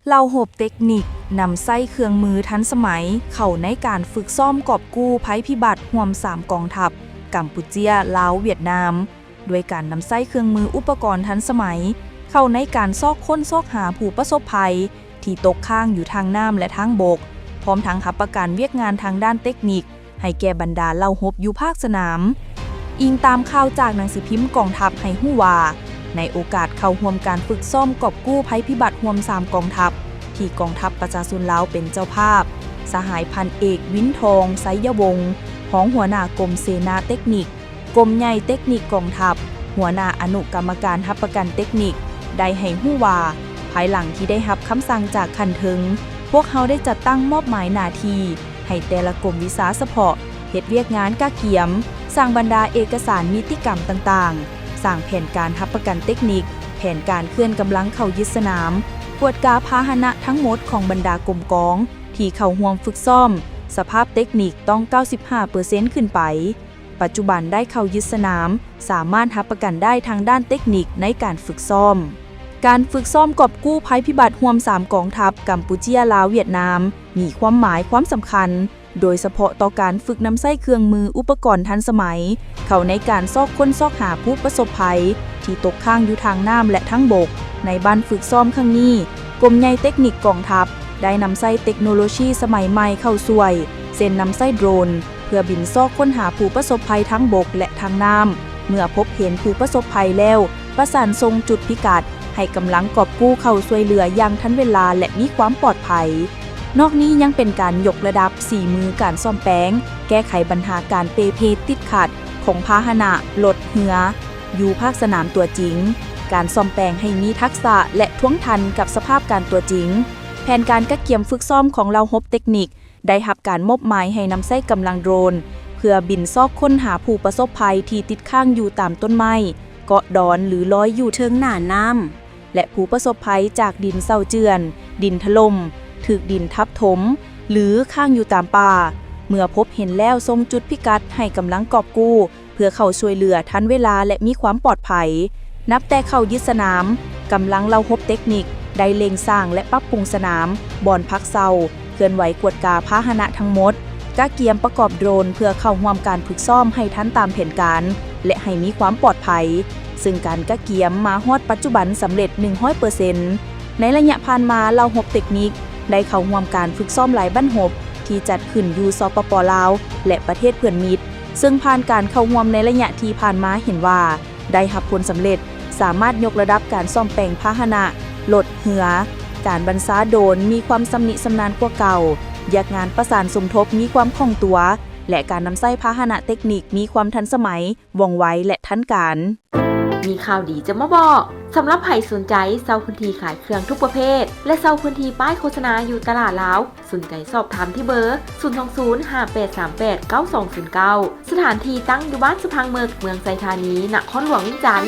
ເຫຼົ່າຮົບເຕັກນິກນຳໃຊ້ເຄື່ອງມືທັນສະໄໝເຂົ້າໃນການຝຶກຊ້ອມກອບກູ້ໄພພິບັດຮ່ວມສາມກອງທັບ ກຳປູເຈຍ, ລາວ, ຫວຽດນາມ, ດ້ວຍການນຳໃຊ້ເຄື່ອງມືອຸປະກອນທັນສະໄໝເຂົ້າໃນການຊອກຄົ້ນຊອກຫາຜູ້ປະສົບໄພທີ່ຕົກຄ້າງຢູ່ທາງນ້ຳ ແລະ ທາງບົກ, ພ້ອມທັງຮັບປະກັນວຽກງານທາງດ້ານເຕັກນິກ ໃຫ້ແກ່ບັນດາເຫຼົ່າຮົບຢູ່ພາກສະໜາມ. ອີງຕາມຂ່າວຈາກໜັງສືພິມກອງທັບໃຫ້ຮູ້ວ່າ, ໃນໂອກາດເຂົ້າຮ່ວມການຝຶກຊ້ອມກອບກູ້ໄພພິບັດຮ່ວມສາມກອງທັບ ທີ່ກອງທັບປະຊາຊົນລາວເປັນເຈົ້າພາບ, ສະຫາຍພັນເອກ ວິນທອງ ໄຊຍະວົງ ຮອງຫົວໜ້າກົມເສນາເຕັກນິກ, ກົມໃຫຍ່ເຕັກນິກກອງທັບ, ຫົວໜ້າອະນຸກຳມະການຮັບປະກັນເຕັກນິກ ໄດ້ໃຫ້ຮູ້ວ່າ, ພາຍຫຼັງທີ່ໄດ້ຮັບຄຳສັ່ງຈາກຂັ້ນເທິງ, ພວກເຮົາໄດ້ຈັດຕັ້ງມອບໝາຍໜ້າທີ່ ໃຫ້ແຕ່ລະກົມວິຊາສະເພາະເຮັດວຽກງານກະກຽມ, ສ້າງບັນດາເອກະສານນິຕິກຳຕ່າງໆ, ສ້າງແຜນການຮັບປະກັນເຕັກນິກ, ແຜນການເຄື່ອນກຳລັງເຂົ້າຍຶດສະໜາມ, ກວດກາພາຫະນະທັງໝົດຂອງບັນດາກົມກອງທີ່ເຂົ້າຮ່ວມຝຶກຊ້ອມ, ສະພາບເຕັກນິກຕ້ອງເກົ້າສິບຫ້າເປີເຊັນຂຶ້ນໄປ. ປັດຈຸບັນໄດ້ເຂົ້າຍຶດສະໜາມ, ສາມາດຮັບປະກັນໄດ້ທາງດ້ານເຕັກນິກໃນການຝຶກຊ້ອມ. ການຝຶກຊ້ອມກອບກູ້ໄພພິບັດຮ່ວມສາມກອງທັບ ກຳປູເຈຍ, ລາວ, ຫວຽດນາມ ມີຄວາມໝາຍຄວາມສຳຄັນ ໂດຍສະເພາະຕໍ່ການຝຶກນຳໃຊ້ເຄື່ອງມືອຸປະກອນທັນສະໄໝ ເຂົ້າໃນການຊອກຄົ້ນຊອກຫາຜູ້ປະສົບໄພທີ່ຕົກຄ້າງຢູ່ທາງນ້ຳ ແລະ ທາງບົກ. ໃນບັ້ນຝຶກຊ້ອມຄັ້ງນີ້, ກົມໃຫຍ່ເຕັກນິກກອງທັບໄດ້ນຳໃຊ້ເຕັກໂນໂລຊີສະໄໝໃໝ່ເຂົ້າຊ່ວຍ, ເຊັ່ນ ນຳໃຊ້ໂດຣນ ເພື່ອບິນຊອກຄົ້ນຫາຜູ້ປະສົບໄພທາງບົກ ແລະ ທາງນ້ຳ. ເມື່ອພົບເຫັນຜູ້ປະສົບໄພແລ້ວ, ປະສານສົ່ງຈຸດພິກັດໃຫ້ກຳລັງກອບກູ້ເຂົ້າຊ່ວຍເຫຼືອຢ່າງທັນເວລາ ແລະ ມີຄວາມປອດໄພ. ນອກນີ້ຍັງເປັນການຍົກລະດັບສີມືການສ້ອມແປງ, ແກ້ໄຂບັນຫາການເປ່ເພຕິດຂັດຂອງພາຫະນະລົດເຮືອ ຢູ່ພາກສະໜາມຕົວຈິງ, ການສ້ອມແປງໃຫ້ມີທັກສະ ແລະ ທ່ວງທັນກັບສະພາບການຕົວຈິງ. ແຜນການກະກຽມຝຶກຊ້ອມຂອງເຫຼົ່າຮົບເຕັກນິກ ໄດ້ຮັບການມອບໝາຍໃຫ້ນຳໃຊ້ກຳລັງໂດຣນ ເພື່ອບິນຊອກຄົ້ນຫາຜູ້ປະສົບໄພທີ່ຕິດຄ້າງຢູ່ຕາມຕົ້ນໄມ້, ເກາະດອນ ຫຼື ລອຍຢູ່ເທິງໜ້ານ້ຳ ແລະ ຜູ້ປະສົບໄພຈາກດິນເຊົາເຈື່ອນ, ດິນຖະຫຼົ່ມ, ຖືກດິນທັບຖົມ ຫຼື ຄ້າງຢູ່ຕາມປ່າ. ເມື່ອພົບເຫັນແລ້ວ ສົ່ງຈຸດພິກັດໃຫ້ກຳລັງກອບກູ້ ເພື່ອເຂົ້າຊ່ວຍເຫຼືອທັນເວລາ ແລະ ມີຄວາມປອດໄພ. ນັບແຕ່ເຂົ້າຍຶດສະໜາມ, ກຳລັງເຫຼົ່າຮົບເຕັກນິກໄດ້ເລັ່ງສ້າງ ແລະ ປັບປຸງສະໜາມ, ບ່ອນພັກເຊົາ, ເຄື່ອນໄຫວກວດກາພາຫະນະທັງໝົດ, ກະກຽມປະກອບໂດຣນເພື່ອເຂົ້າຮ່ວມການຝຶກຊ້ອມໃຫ້ທັນຕາມແຜນການ ແລະ ໃຫ້ມີຄວາມປອດໄພ, ເຊິ່ງການກະກຽມມາຮອດປັດຈຸບັນສຳເລັດໜຶ່ງຮ້ອຍເປີເຊັນ. ໃນໄລຍະຜ່ານມາ, ເຫຼົ່າຮົບເຕັກນິກໄດ້ເຂົ້າຮ່ວມການຝຶກຊ້ອມຫຼາຍບັ້ນຮົບທີ່ຈັດຂຶ້ນຢູ່ ສປປ ລາວ ແລະ ປະເທດເພື່ອນມິດ, ເຊິ່ງຜ່ານການເຂົ້າຮ່ວມໃນໄລຍະທີ່ຜ່ານມາເຫັນວ່າ ໄດ້ຮັບຜົນສຳເລັດ, ສາມາດຍົກລະດັບການສ້ອມແປງພາຫະນະ, ລົດ, ເຮືອ, ການບັນຊາໂດຣນມີຄວາມຊຳນິຊຳນານກວ່າເກົ່າ, ວຽກງານປະສານສົມທົບມີຄວາມຄ່ອງຕົວ ແລະ ການນຳໃຊ້ພາຫະນະເຕັກນິກມີຄວາມທັນສະໄໝ, ວ່ອງໄວ ແລະ ທັນການ. ມີຂ່າວດີຈະມາບອກ! ສຳລັບໃຜສົນໃຈເຊົ່າພື້ນທີ່ຂາຍເຄື່ອງທຸກປະເພດ ແລະ ເຊົ່າພື້ນທີ່ປ້າຍໂຄສະນາຢູ່ຕະຫຼາດລາວ, ສົນໃຈສອບຖາມທີ່ເບີ ສູນສອງສູນ ຫ້າແປດສາມແປດ ເກົ້າສອງສູນເກົ້າ. ສະຖານທີ່ຕັ້ງຢູ່ບ້ານສະພັງເມິກ, ເມືອງໄຊທານີ, ນະຄອນຫຼວງວຽງຈັນ.